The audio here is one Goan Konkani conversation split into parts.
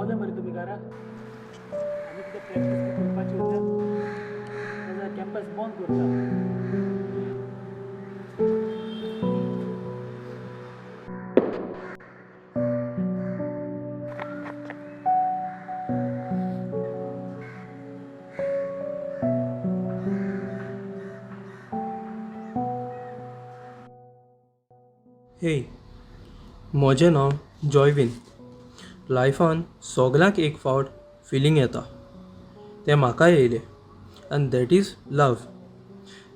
पावले मरे तुमी घरा? आनी कितें प्रॅक्टीस बी करपाची उरल्या नाजाल्यार कॅम्पस बंद करता. हेय, म्हजें नांव जॉयवीन. लायफान सोगल्यांक एक फावट फिलींग येता, तें म्हाकाय येयलें आनी that is love.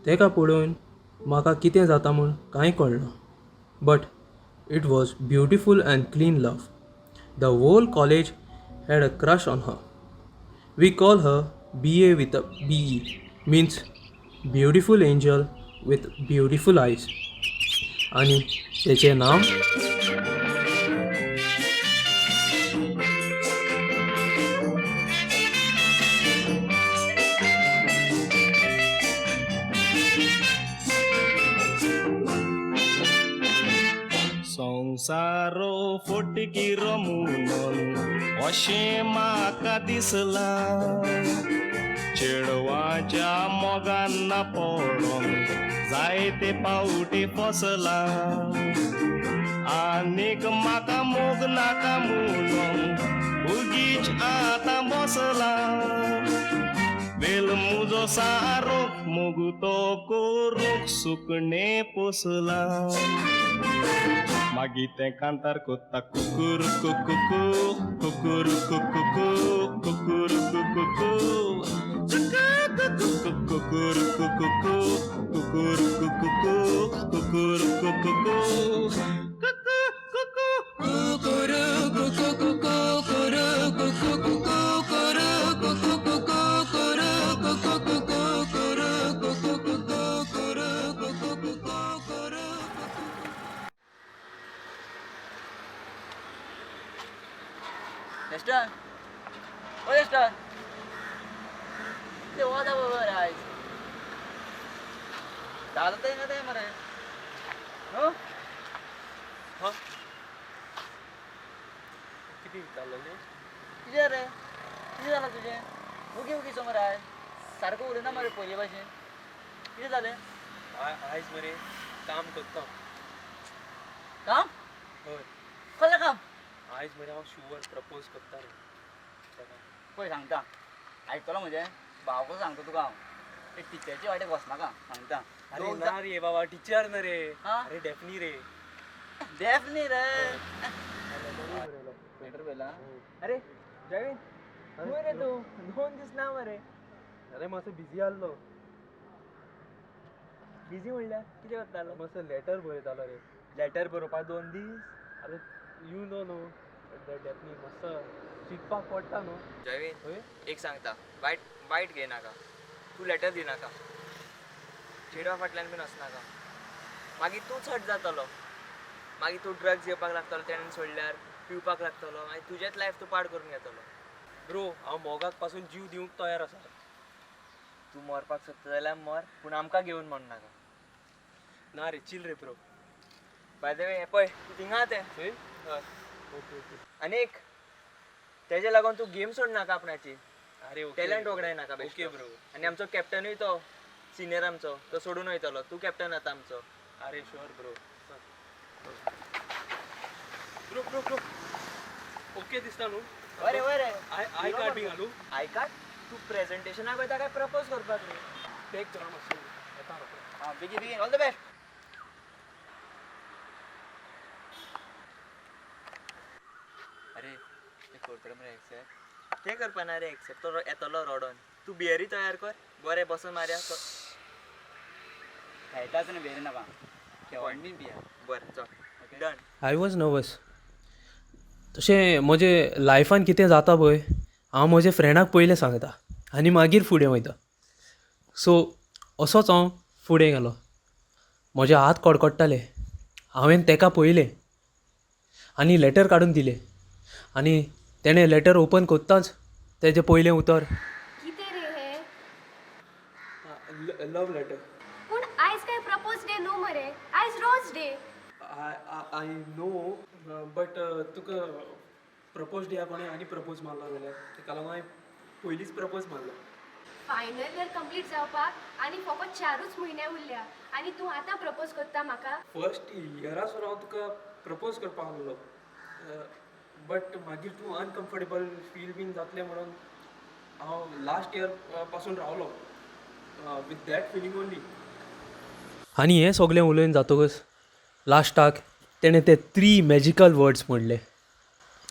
तेका पळोवन म्हाका कितें जाता म्हूण कांय कळना, but it was beautiful and clean love. The whole college had a crush on her. We call her B A with a B E, means beautiful angel with beautiful eyes. आनी तेचें नांव संवसारो फटकिरो म्हणून अशें म्हाका दिसलां, चेडवाच्या मोगान ना पडोन जायते पावटी फसलां. आनीक म्हाका मोग नाका म्हणून उगीच आतां बसलां. वेल मुजो सारो मोग तो करूंक सुकणें पोसलां. मागीर तें कांतार कोत्ता कुकुर कुकुकू कुकुर कुकुकू कुकुर कुकुकू कुकुर कुकुकू कुकुर कुकुकू कुकुर कुकुकू डस्टन, ओ डस्टन, कितें वता बाबा रे आयज? दादा तें तें मरे न्हू? हां, कितें विचारलेलें? कितें रे, कितें जालां तुजें? ओगी ओगी सो मरे आयज, सारको उलयना मरे पयलीं भाशेन. कितें जालें? आयज मरे काम करता. काम? हय. कसलें काम? आयज मरे हांव शुवर प्रपोज करता रे तेका. पळय सांगता, आयकतलो म्हजें? भाव कसो सांगता तुका हांव, ते टिचरीचे वाटेक वचनाका सांगता. अरे ना रे बाबा, टिचर ना रे. आं? अरे डॅफनी रे. डॅफनी रे. लेटर पयला? अरे जयवीन, खंय रे तूं? 2 दीस ना मरे. अरे मातसो बिजी आहलो. बिजी म्हणल्यार कितें करतालो? मातसो लेटर बरयतालो रे. लेटर बरोवपाक 2 दीस? अरे you know न्हू डॅफनी मातसो चिंतपाक पडटा न्हू. जयवीन, हय? एक सांगता, वायट वायट घेयनाका, तूं लेटर दिनाका, चेडवा फाटल्यान बीन वचनाका, मागीर तूंच हट जातलो. मागीर तूं ड्रग्स घेवपाक लागतलो, तेणेन सोडल्यार पिवपाक लागतलो, मागीर तुजेंच लायफ तूं पाड करून घेतलो. ब्रो, हांव मोगाक पासून जीव दिवंक तयार आसा. तूं मरपाक सोदता जाल्यार मर, पूण आमकां घेवन मरनाका. ना रे, चील रे ब्रो. बाय the way, हें पळय, तूं थिंगा तें. हय? हय. Okay okay. आनी एक तेजे लागून तूं गेम सोडनाका आपणाची. अरे ओके. टॅलंट वगडायनाका बेश्टो. Okay bro. आनी आमचो कॅप्टनूय तो सिनियर आमचो, तो सोडून वयतलो, तूं कॅप्टन आतां आमचो. अरे sure bro. Bro bro bro, okay दिसता न्हू? बरें बरें. I card बी घालूं? I card? तूं प्रेजेंटेशनाक वयता काय प्रपोज करपाक रे? टेक करा मातसो, येता रोकडो. आं, बेगीन बेगीन, ऑल the best. अरे ते करतले मरे एक्सेप्ट? ते करपा ना रे एक्सेप्ट, तो येतलो रडोन. तूं बियरी तयार कर, बरें बसून मारया तो. खेळटाच न्ही बियरी नाका, खेवण बीन पिया. बरें चल, डन. I was nervous. तशें म्हजे लायफान कितें जाता पळय, हांव म्हज्या फ्रेंडाक पयलें सांगता आनी मागीर फुडें वयता. सो असोच हांव फुडें गेलो. म्हजे हात कडकडटाले. हांवें तेका पळयलें आनी लेटर काडून दिलें आनी तेणें लेटर ओपन करताच तेजें पयलें उतर, कितें रे हें? Love letter. पूण आयज काय प्रपोज डे न्हू मरे, आयज rose day. I know, but तुका प्रपोज डे कोणें आनी प्रपोज मारलो जाल्यार तेका लागून हांवें पयलींच प्रपोज मारलो. फायनल इयर कंप्लीट जावपाक आनी फकत चारूच म्हयने उरल्या आनी तूं आतां प्रपोज करता म्हाका? फर्स्ट इयरासून हांव तुका प्रपोज करपाक आहलो, बट मागीर तूं अनकम्फर्टेबल फील बीन जातलें म्हणून हांव लास्ट इयर पासून रावलो विथ that feeling only. आनी हें सगळें उलोवन जातकच लास्टाक तेणें ते थ्री मॅजिकल वर्ड्स म्हणले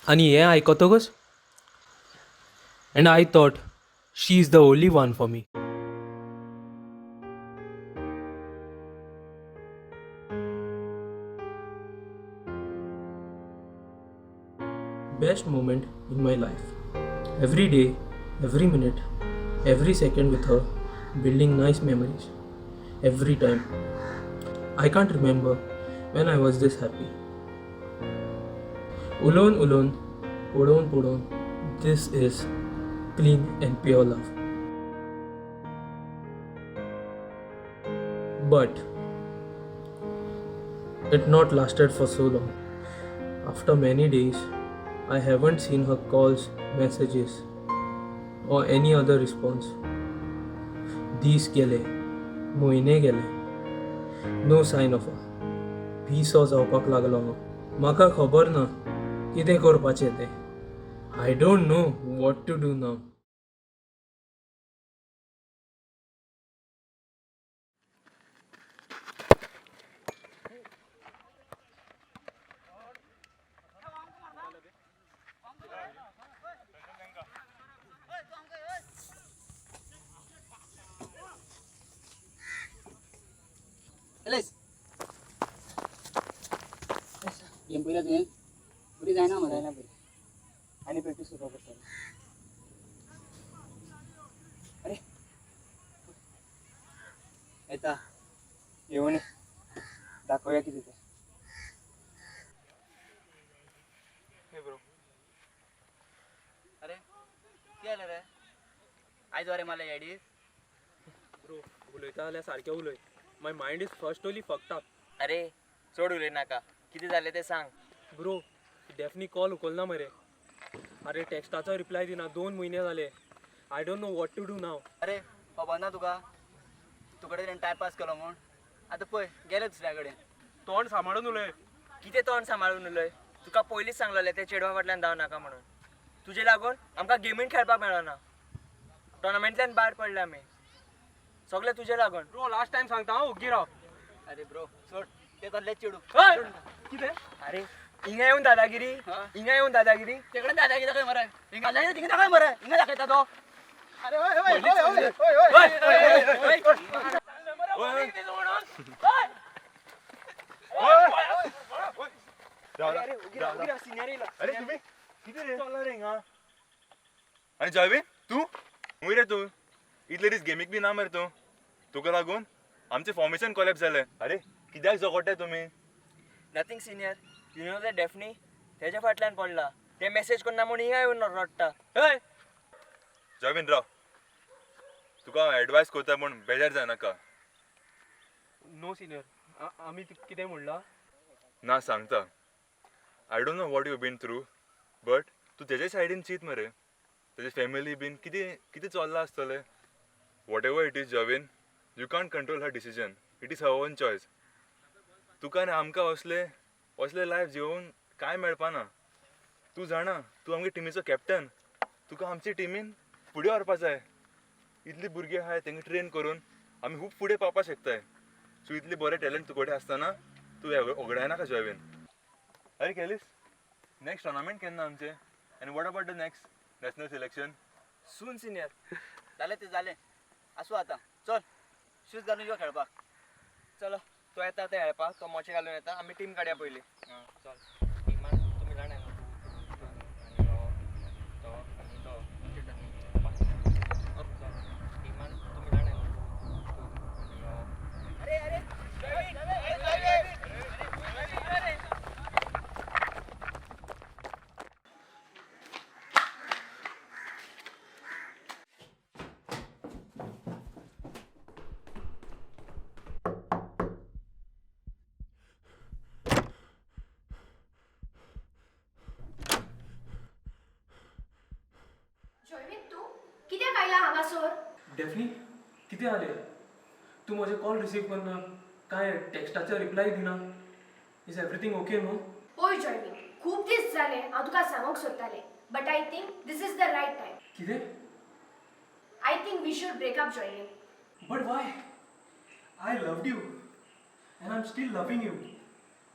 आनी हें आयकतकच and I thought she is the only one for me. Best moment in my life. Every day, every minute, every second with her, building nice memories. Every time. I can't remember when I was this happy. उलोवन उलोवन, पळोवन पळोवन, this is clean and pure love. But it not lasted for so long. After many days, I haven't seen her calls, messages, or any other response. दीस गेले, म्हयने गेले, नो सायन ऑफ हर. पिसो जावपाक लागलो हांव. म्हाका खबर ना कितें करपाचें तें. I don't know what to do now. एलेस, game पयला तुवें? बरी जायना मरे. जायना बरी. आनी प्रॅक्टीस करपाक पडटली. अरे, येता, येवन दाखोवया कितें तें. हे ब्रो. अरे, कितें जालें रे? आयज बरें मारलें याडीर. ब्रो, उलयता जाल्यार सारकें उलय. My mind is first only fucked up. अरे, चड उलय नाका, कितें जालें तें सांग. ब्रो, डॅफनी कॉल उखलना मरे. अरे, टॅक्स्टाचो रिप्लाय दिना. 2 म्हयने जाले. I don't know what to do now. अरे, खबर ना तुका? तुकडे तेणें टायमपास केलो म्हूण आतां पळय गेले दुसऱ्या कडेन. तोंड सांबाळून उलय. कितें तोंड सांबाळून उलय? तुका पयलींच सांगलेलें ते चेडवा फाटल्यान धांव नाका म्हणून. तुजे लागून आमकां गेमीन खेळपाक मेळना, टोर्नामेंटल्यान भायर पडले आमी, सगळें तुजे लागून. ब्रो, लास्ट टायम सांगता हांव, ओग्गी राव. अरे ब्रो, सोड ते, तसलेच चेडूं. कितें? अरे, हिंगा येवन दादागिरी? हा? हिंगा येवन दादागिरी? तेकडे दादागिरी दाखय मरे, हिंगा दादागिरी थिंगा दाखय मरे, हिंगा दाखयता तो. अरे, ओय ओय ओय ओय ओय. अरे, तुम्ही किती रे चलला रे हिंगा? आनी जॉयवीन, तूं खूंय रे? तूं इतले दीस गेमीक बी ना मरे तूं. तुका लागून आमचें फॉर्मेशन कोलॅप्स जालें. अरे, कित्याक झगडटाय तुमी? Nothing senior. You know the Daphne, तेज्या फाटल्यान पडला. ते मॅसेज करना म्हूण हिंगा येवन रडटा. हय. जॉयवीन, राव. तुका हांव एडवायस करता म्हूण बेजार जायनाका. नो सिनियर, आमी कितें म्हणलां? ना, सांगता. I don't know what you been through, but तूं तेजे सायडीन चीत मरे. तेजे फॅमिली बीन कितें कितें चल्लां आसतलें. What ever it is, Joyvin, you can't control her decision. It is her own choice. तुका आनी आमकां असले असले लायफ जिवोवन कांय मेळपाना. तूं जाणा, तूं आमगे टिमीचो कॅप्टन. तुका आमची टिमीन फुडें व्हरपा जाय. इतली भुरगीं आहाय, तेंकां ट्रेन करून आमी खूब फुडें पावपा शकताय. सो इतली बरें टॅलंट तुजे कडेन आसतना तूं ओगडायनाका जॉयवीन. अरे केलीस, नेक्स्ट टुर्नामेंट केन्ना आमचें? आनी what about the next national selection? Soon senior. जालें ते जालें, आसूं आतां. चल, शूज घालून यो खेळपाक. चलो, तो येता ते खेळपाक. तो मोचे घालून येता. आमी टीम काडया पयलीं. चल, टिमान तुमी जाणा न्हू? तूं आनी हो, तो आनी तो. चल, टिमान तुमी जाणा न्हू? तूं आनी हो. अरे अरे. डॅफनी, कितें जालें? तूं म्हजें कॉल रिसीव करना, कांय टॅक्स्टाचेर रिप्लाय दिना. Is everything okay न्हू? पळय जॉयवीन, खूब दीस जाले हांव तुका सांगूंक सोदतालें, but I think this is the right time. कितें? I think we should break up, Joywin. But why? I loved you and I am still loving you.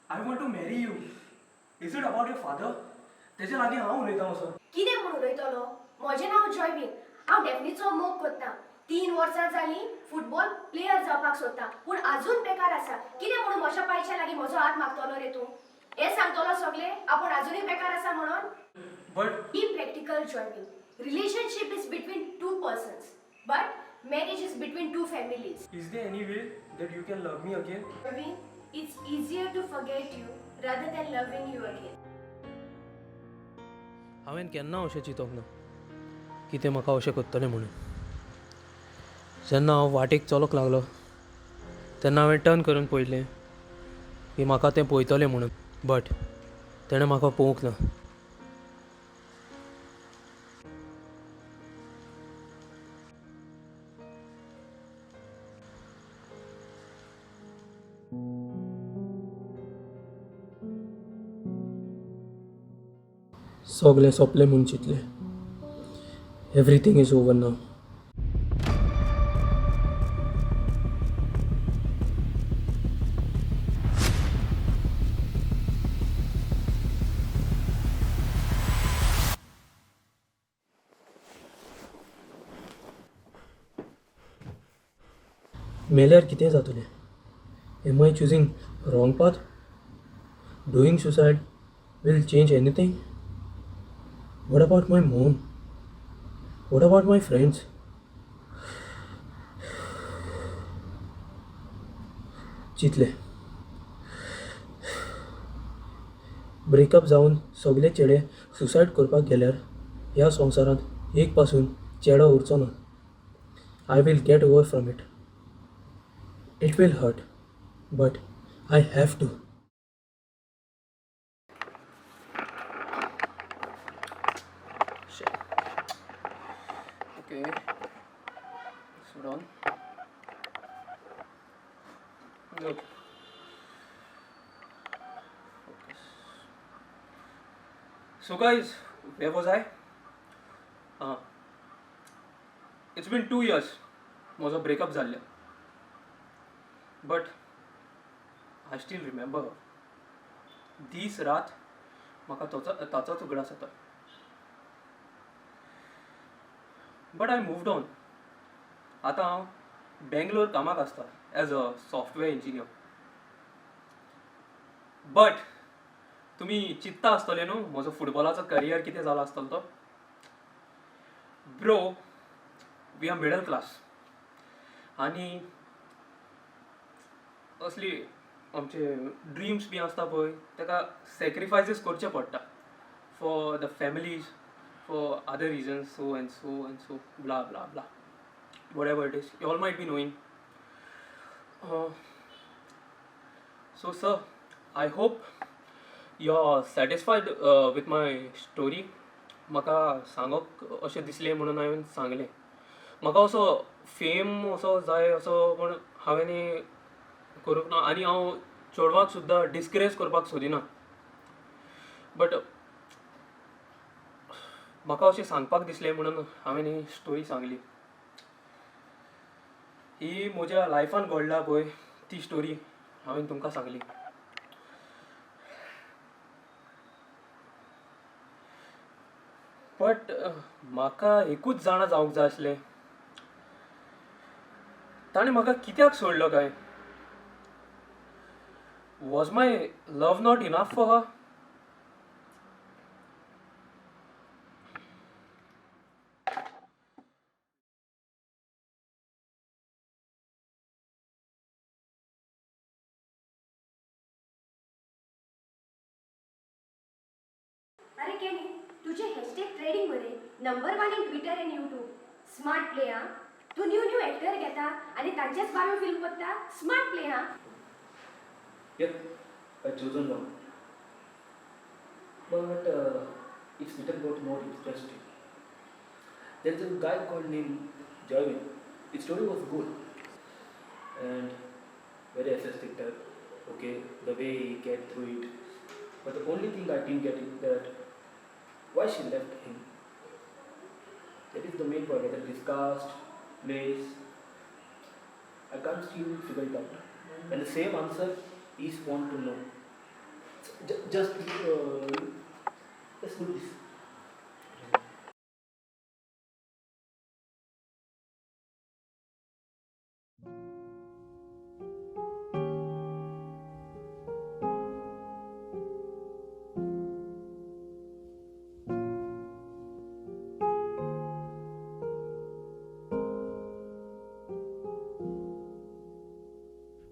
I want to marry you. Is it about your father? तेजे लागीं हांव उलयतां वचोन. कितें म्हूण उलयतलो? म्हजें नांव जॉयवीन. हांव डॅफनीचो मोग करता. 3 वर्सां जालीं फुटबॉल प्लेयर जावपाक सोदता, पूण आजून बेकार आसा. कितें म्हणून म्हज्या पायच्या लागीं म्हजो हात मागतलो रे तूं? हें सांगतलो सगळे आपूण आजुनूय बेकार आसा म्हणून? But Be practical, Joywin. Relationship is between two persons, but marriage is between two families. Is there any way that you can love me again? Joywin, it's easier to forget you rather than loving you again. हांवें केन्ना अशें चिंतूंक ना की तें म्हाका अशें करतलें म्हणून. जेन्ना हांव वाटेक चलूंक लागलो तेन्ना हांवें टर्न करून पळयलें की म्हाका तें पळयतलें म्हणून, बट तेणें म्हाका पळोवंक ना. सगलें सोंपलें म्हूण चिंतलें. Everything is over now. मेल्यार कितें जातलें? Am I choosing wrong path? Doing suicide will change anything? What about my mom? What about my friends? चिंतलें, ब्रेकअप जावन सगले चेडे सुसायड करपाक गेल्यार ह्या संवसारांत एक पासून चेडो उरचो ना. I will get over from it. It will hurt, but I have to. Okay. Sit on. Okay. Focus. So guys, where was I? It's been 2 years म्हजो ब्रेकअप जाल्ले, but I still remember. दीस रात म्हाका तोचो ताचोच उगडास जाता. But I moved on. आतां हांव बेंगलोर कामाक आसता as a software engineer. But तुमी चिंत्ता आसतले न्हू म्हजो फुटबॉलाचो करियर कितें जाला आसतलो तो. Bro, we are middle class आनी असली आमचे ड्रिम्स बी आसता पळय, ताका सॅक्रिफायसीस करचे पडटा for the families, for other reasons, so and so and so, blah blah blah, whatever it is, you all might be knowing. So sir, I hope you are satisfied with my story. म्हाका सांगप अशें दिसलें म्हणून हांवें सांगलें. म्हाका असो फेम असो जाय असो पूण हांवें करूंक ना आनी हांव चेडवाक सुद्दां डिस्करेज करपाक सोदिना, बट म्हाका अशें सांगपाक दिसलें म्हणून हांवें ही स्टोरी सांगली. ही म्हज्या लायफान घडला पळय ती स्टोरी हांवें तुमकां सांगली. बट म्हाका एकूच जाणा जावंक जाय आसलें, ताणें म्हाका कित्याक सोडलो काय? Was my love not enough for her? अरे केनी, तुझे हॅशटॅग ट्रेंडिंग मरे, number one in Twitter and YouTube. Smart play. हा, तूं न्यू न्यू एक्टर घेता आनी तांचेच बायो फिल्म करता. स्मार्ट प्ले हा. Yep, I've chosen one. But it's little bit more interesting. There is a guy called named Joywin. The story was good and very artistic type. Okay, the way he get through it. But the only thing I didn't get is that why she left him. That is the main point, whether it is caste, place. I can't still figure it out. And the same answer is want to know. Just let's do this.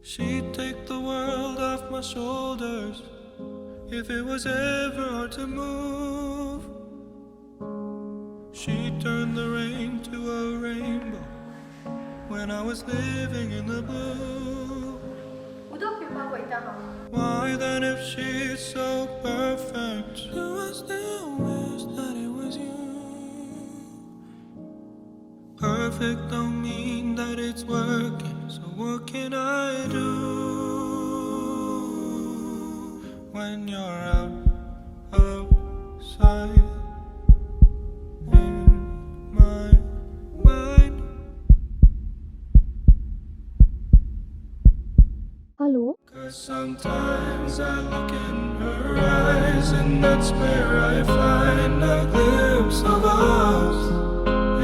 She'd take the world off my shoulders if it was ever hard to move. She'd turn the rain to a rainbow when I was living in the blue. उदक पिवपाक वयता हांव. Why then, if she's so perfect, do I still wish that it was you? Perfect don't mean that it's working, so what can I do when you're out of sight in my mind? Hello. 'Cause sometimes I look in her eyes, and that's where I find a glimpse of us.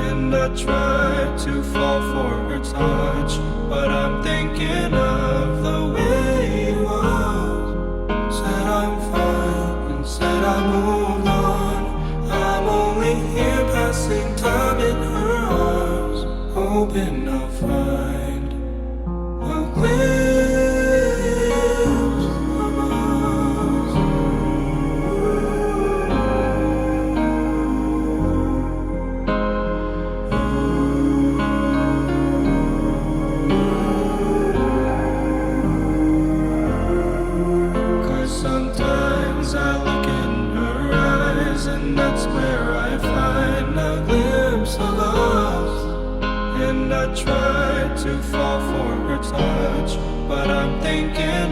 And I try to fall for her touch, but I'm thinking of the way it was. Said I'm fine and said I moved on. I'm only here passing time in her arms, hoping I'll find a glimpse of us. 'Cause sometimes I look in her eyes, and that's where I find a glimpse of us. And I try to fall for her touch, but I'm thinking